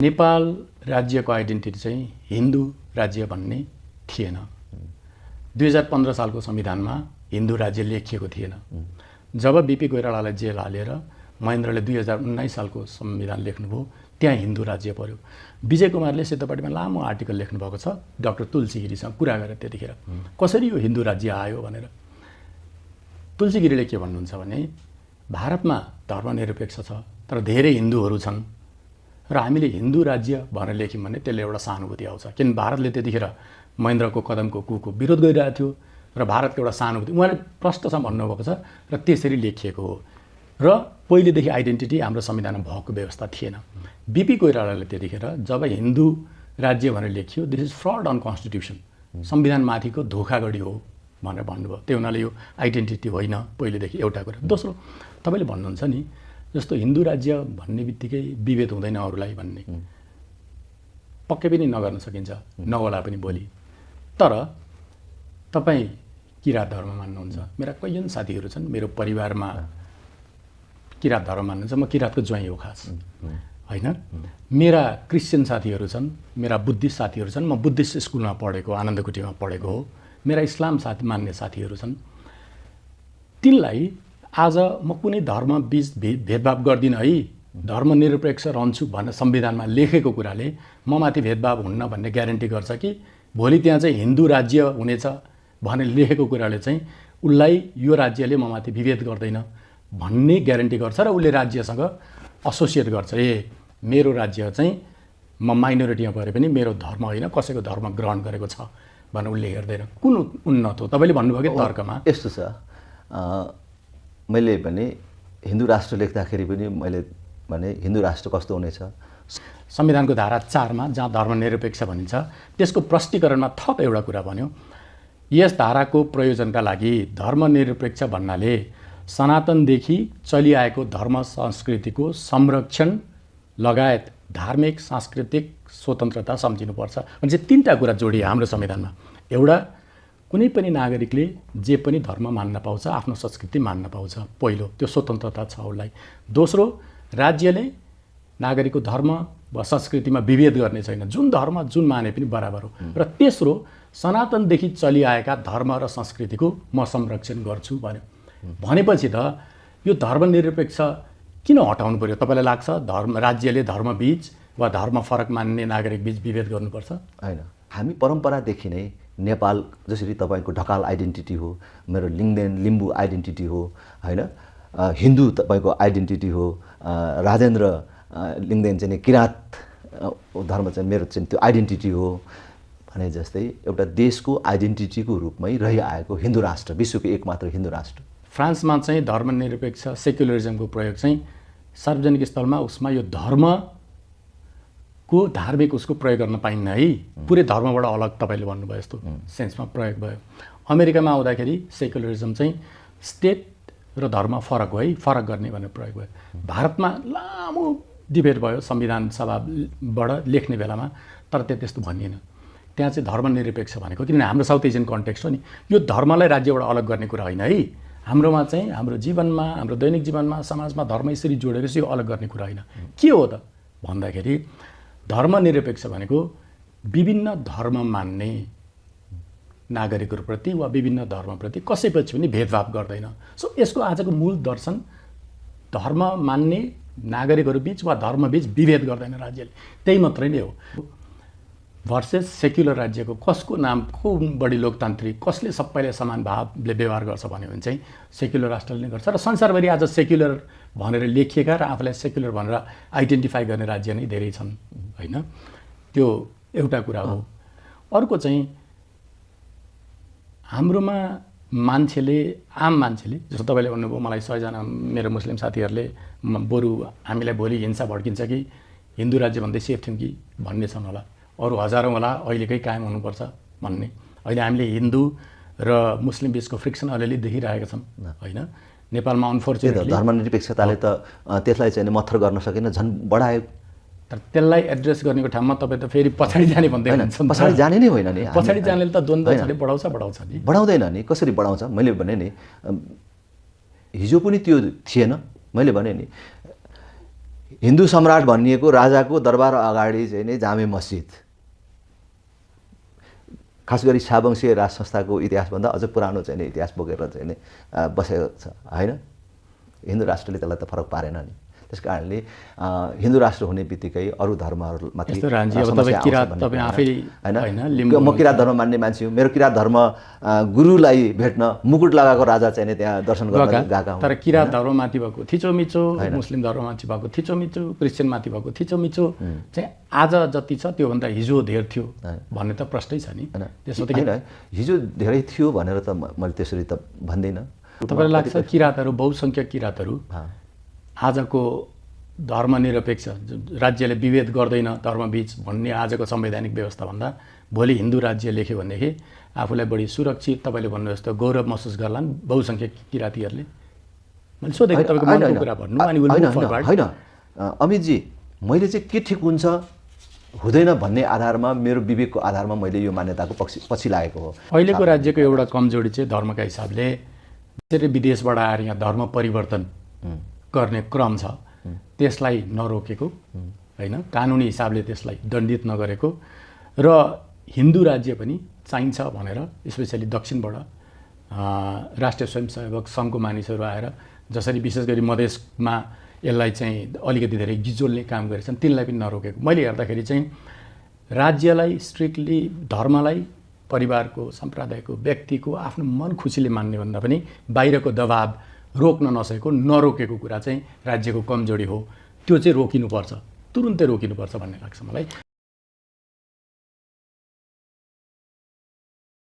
नेपाल राज्यको आइडेन्टिटी चाहिँ हिन्दू राज्य भन्ने थिएन। 2015 सालको संविधानमा हिन्दू राज्य लेखिएको थिएन। जब बीपी कोइरालालाई जेल हालेर महेन्द्रले 2019 सालको संविधान लेख्नुभयो, त्यहाँ हिन्दू राज्य पर्यो। विजय कुमारले सेतोपाटीमा लामो आर्टिकल लेख्नुभएको छ डाक्टर तुलसी गिरीसँग कुरा गरेर त्यतिखेर कसरी यो हिन्दू राज्य आयो भनेर। तुलसी गिरीले के भन्नुहुन्छ भने भारतमा धर्मनिरपेक्ष छ तर धेरै हिन्दूहरू छन् र हामीले हिन्दू राज्य भनेर लेख्यौँ भने त्यसले एउटा सहानुभूति आउँछ। किन भारतले त्यतिखेर महेन्द्रको कदमको कुको विरोध गरिरहेको थियो र भारतको एउटा सहानुभूति उहाँले प्रष्टसँग भन्नुभएको छ र त्यसरी लेखिएको हो। र पहिलेदेखि आइडेन्टिटी हाम्रो संविधानमा भएको व्यवस्था थिएन। बीपी कोइरालाले त्यतिखेर जब हिन्दू राज्य भनेर लेखियो, this is fraud on constitution, संविधानमाथिको धोखाधडी हो भनेर भन्नुभयो। त्यो हुनाले यो आइडेन्टिटी होइन पहिलेदेखि एउटा कुरा। दोस्रो, तपाईँले भन्नुहुन्छ नि जस्तो हिन्दू राज्य भन्ने बित्तिकै विभेद हुँदैन अरूलाई भन्ने, पक्कै पनि नगर्न सकिन्छ, नहोला पनि भोलि। तर तपाईँ किराँत धर्म मान्नुहुन्छ, मेरा कैयन साथीहरू छन् मेरो परिवारमा किराँत धर्म मान्नुहुन्छ, म किराँतको ज्वाइँ हो खास होइन। मेरा क्रिस्चियन साथीहरू छन्, मेरा बुद्धिस्ट साथीहरू छन्, म बुद्धिस्ट स्कुलमा पढेको, आनन्दकुटीमा पढेको हो। मेरा इस्लाम साथी मान्ने साथीहरू छन्। तिनलाई आज म कुनै धर्म बीच भेदभाव गर्दिनँ है, धर्मनिरपेक्ष रहन्छु भनेर संविधानमा लेखेको कुराले म माथि भेदभाव हुन्न भन्ने ग्यारेन्टी गर्छ कि भोलि त्यहाँ चाहिँ हिन्दू राज्य हुनेछ भनेर लेखेको कुराले चाहिँ उसलाई यो राज्यले म माथि विभेद गर्दैन भन्ने ग्यारेन्टी गर्छ र उसले राज्यसँग एसोसिएट गर्छ। मेरो राज्य चाहिँ म माइनोरिटीमा परे पनि मेरो धर्म होइन, कसैको धर्म ग्रहण गरेको छ भनेर उसले हेर्दैन। कुन उन्नत हो? तपाईँले भन्नुभयो कि तर्कमा यस्तो छ। मैले भने हिन्दू राष्ट्र लेख्दाखेरि पनि मैले भने हिन्दू राष्ट्र कस्तो हुनेछ, संविधानको धारा 4 मा जहाँ धर्मनिरपेक्ष भनिन्छ त्यसको प्रष्टीकरणमा थप एउटा कुरा भन्यो, यस धाराको प्रयोजनका लागि धर्मनिरपेक्ष भन्नाले सनातनदेखि चलिआएको धर्म संस्कृतिको संरक्षण लगायत धार्मिक सांस्कृतिक स्वतन्त्रता सम्झिनुपर्छ। भने चाहिँ 3टा कुरा जोडिए हाम्रो संविधानमा। एउटा, कुनै पनि नागरिकले जे पनि धर्म मान्न पाउँछ, आफ्नो संस्कृति मान्न पाउँछ, पहिलो त्यो स्वतन्त्रता छ उसलाई। दोस्रो, राज्यले नागरिकको धर्म वा संस्कृतिमा विभेद गर्ने छैन, जुन धर्म जुन माने पनि बराबर हो। र तेस्रो, सनातनदेखि चलिआएका धर्म र संस्कृतिको म संरक्षण गर्छु भन्यो। भनेपछि त यो धर्मनिरपेक्ष किन हटाउनु पर्यो? तपाईँलाई लाग्छ राज्यले धर्मबीच वा धर्म फरक मान्ने नागरिक बीच विभेद गर्नुपर्छ? होइन, हामी परम्परादेखि नै नेपाल जसरी तपाईँको ढकाल आइडेन्टिटी हो, मेरो लिङ्गदेन लिम्बू आइडेन्टिटी हो होइन, हिन्दू तपाईँको आइडेन्टिटी हो, राजेन्द्र लिङ्गदेन चाहिँ किराँत धर्म चाहिँ मेरो चाहिँ त्यो आइडेन्टिटी हो भने जस्तै एउटा देशको आइडेन्टिटीको रूपमै रहिआएको हिन्दू राष्ट्र, विश्वको एकमात्र हिन्दू राष्ट्र। फ्रान्समा चाहिँ धर्मनिरपेक्ष सेक्युलरिजमको प्रयोग चाहिँ सार्वजनिक स्थलमा उसमा यो धर्मको धार्मिक उसको प्रयोग गर्न पाइन्न है, पुरै धर्मबाट अलग तपाईँले भन्नुभयो यस्तो सेन्समा प्रयोग भयो। अमेरिकामा आउँदाखेरि सेक्युलरिजम चाहिँ स्टेट र धर्म फरक हो है, फरक गर्ने भनेर प्रयोग भयो। भारतमा लामो डिबेट भयो संविधान सभाबाट लेख्ने बेलामा, तर त्यस्तो भनिएन। त्यहाँ चाहिँ धर्मनिरपेक्ष भनेको, किनभने हाम्रो साउथ एसियन कन्टेक्स्ट हो नि, यो धर्मलाई राज्यबाट अलग गर्ने कुरा होइन है। हाम्रोमा चाहिँ हाम्रो जीवनमा, हाम्रो दैनिक जीवनमा, समाजमा धर्म यसरी जोडेर चाहिँ यो अलग गर्ने कुरा होइन। के हो त भन्दाखेरि धर्मनिरपेक्ष भनेको विभिन्न धर्म मान्ने नागरिकहरूप्रति वा विभिन्न धर्मप्रति कसैपछि पनि भेदभाव गर्दैन। सो यसको आजको मूल दर्शन धर्म मान्ने नागरिकहरूबीच वा धर्मबीच विभेद गर्दैन राज्यले, त्यही मात्रै नै हो। भर्सेस सेक्युलर राज्यको कसको नाम को बढी लोकतान्त्रिक, कसले सबैले समान भावले व्यवहार गर्छ भन्यो भने चाहिँ सेक्युलर राष्ट्रले नै गर्छ। र संसारभरि आज सेक्युलर भनेर लेखिएका र आफूलाई सेक्युलर भनेर आइडेन्टिफाई गर्ने राज्य नै धेरै छन् होइन। त्यो एउटा कुरा हो। अर्को चाहिँ हाम्रोमा मान्छेले, आम मान्छेले, जस्तो तपाईँले भन्नुभयो मलाई 100 जना मेरो मुस्लिम साथीहरूले बरु हामीलाई भोलि हिंसा भड्किन्छ कि हिन्दू राज्य भन्दै सेफ थियौँ कि भन्ने छन् होला, अरू हजारौँ होला अहिलेकै कायम हुनुपर्छ भन्ने। अहिले हामीले हिन्दू र मुस्लिम बिचको फ्रिक्सन अलिअलि देखिरहेका छौँ होइन। नेपालमा अनफर्चुनेटली धर्मनिरपेक्षताले त त्यसलाई चाहिँ मत्थर गर्न सकेन, झन् बढायो। तर त्यसलाई एड्रेस गर्नेको ठाउँमा तपाईँ त फेरि पछाडि जाने भन्दै हुनुहुन्छ। पछाडि जाने नै होइन नि, पछाडि जानेले त द्वन्द्व छले बढाउँछ नि, बढाउँदैन नि। कसरी बढाउँछ? मैले भने नि हिजो पनि त्यो थिएन। मैले भने नि हिन्दू सम्राट भनिएको राजाको दरबार अगाडि चाहिँ नि जामे मस्जिद, खास गरी शाहवंशीय राज संस्थाको इतिहासभन्दा अझ पुरानो चाहिँ नि इतिहास बोकेर चाहिँ नि बसेको छ होइन। हिन्दू राष्ट्रले त्यसलाई त फरक पारेन नि। त्यस कारणले हिन्दू राष्ट्र हुने बित्तिकै अरू धर्महरूमाथि यस्तो राजी अब तपाईँ किरात तपाईँ आफै होइन। म किरात धर्म मान्ने मान्छे हुँ। मेरो किरात धर्म गुरुलाई भेट्न मुकुट लगाएको राजा चाहिँ नि त्यहाँ दर्शन गर्न गएका हुन्। तर किरात धर्ममाथि भएको थिचोमिचो, मुस्लिम धर्ममाथि भएको थिचोमिचो, क्रिस्चियनमाथि भएको थिचोमिचो चाहिँ आज जति छ त्योभन्दा हिजो धेर थियो भन्ने त प्रश्नै छ नि। त्यसो त होइन, हिजो धेरै थियो भनेर त मैले त्यसरी त भन्दिनँ। तपाईँलाई लाग्छ किरातहरू, बहुसङ्ख्यक किरातहरू आजको धर्मनिरपेक्ष राज्यले विभेद गर्दैन धर्मबीच भन्ने आजको संवैधानिक व्यवस्थाभन्दा भोलि हिन्दू राज्य लेख्यो भनेदेखि आफूलाई बढी सुरक्षित, तपाईँले भन्नु जस्तो गौरव महसुस गर्लान् बहुसङ्ख्यक किरातीहरूले? मैले सोधेको तपाईँको मनको कुरा भन्नु अनि होइन अमितजी, मैले चाहिँ के ठिक हुन्छ हुँदैन भन्ने आधारमा, मेरो विवेकको आधारमा मैले यो मान्यताको पछि लागेको हो। अहिलेको राज्यको एउटा कमजोरी चाहिँ धर्मका हिसाबले त्यसरी विदेशबाट आएर यहाँ धर्म परिवर्तन गर्ने क्रम छ, त्यसलाई नरोकेको होइन, कानुनी हिसाबले त्यसलाई दण्डित नगरेको र हिन्दू राज्य पनि चाहिन्छ भनेर स्पेसली दक्षिणबाट राष्ट्रिय स्वयंसेवक सङ्घको मानिसहरू आएर जसरी विशेष गरी मधेसमा यसलाई चाहिँ अलिकति धेरै गिजोल्ने काम गरेछन् तिनलाई पनि नरोकेको मैले हेर्दाखेरि चाहिँ राज्यलाई स्ट्रिक्टली धर्मलाई परिवारको, सम्प्रदायको, व्यक्तिको आफ्नो मन खुसीले मान्ने भन्दा पनि बाहिरको दबाब रोक्न नसकेको, नरोकेको कुरा चाहिँ राज्यको कमजोरी हो। त्यो चाहिँ रोकिनुपर्छ, तुरुन्तै रोकिनुपर्छ भन्ने लाग्छ मलाई।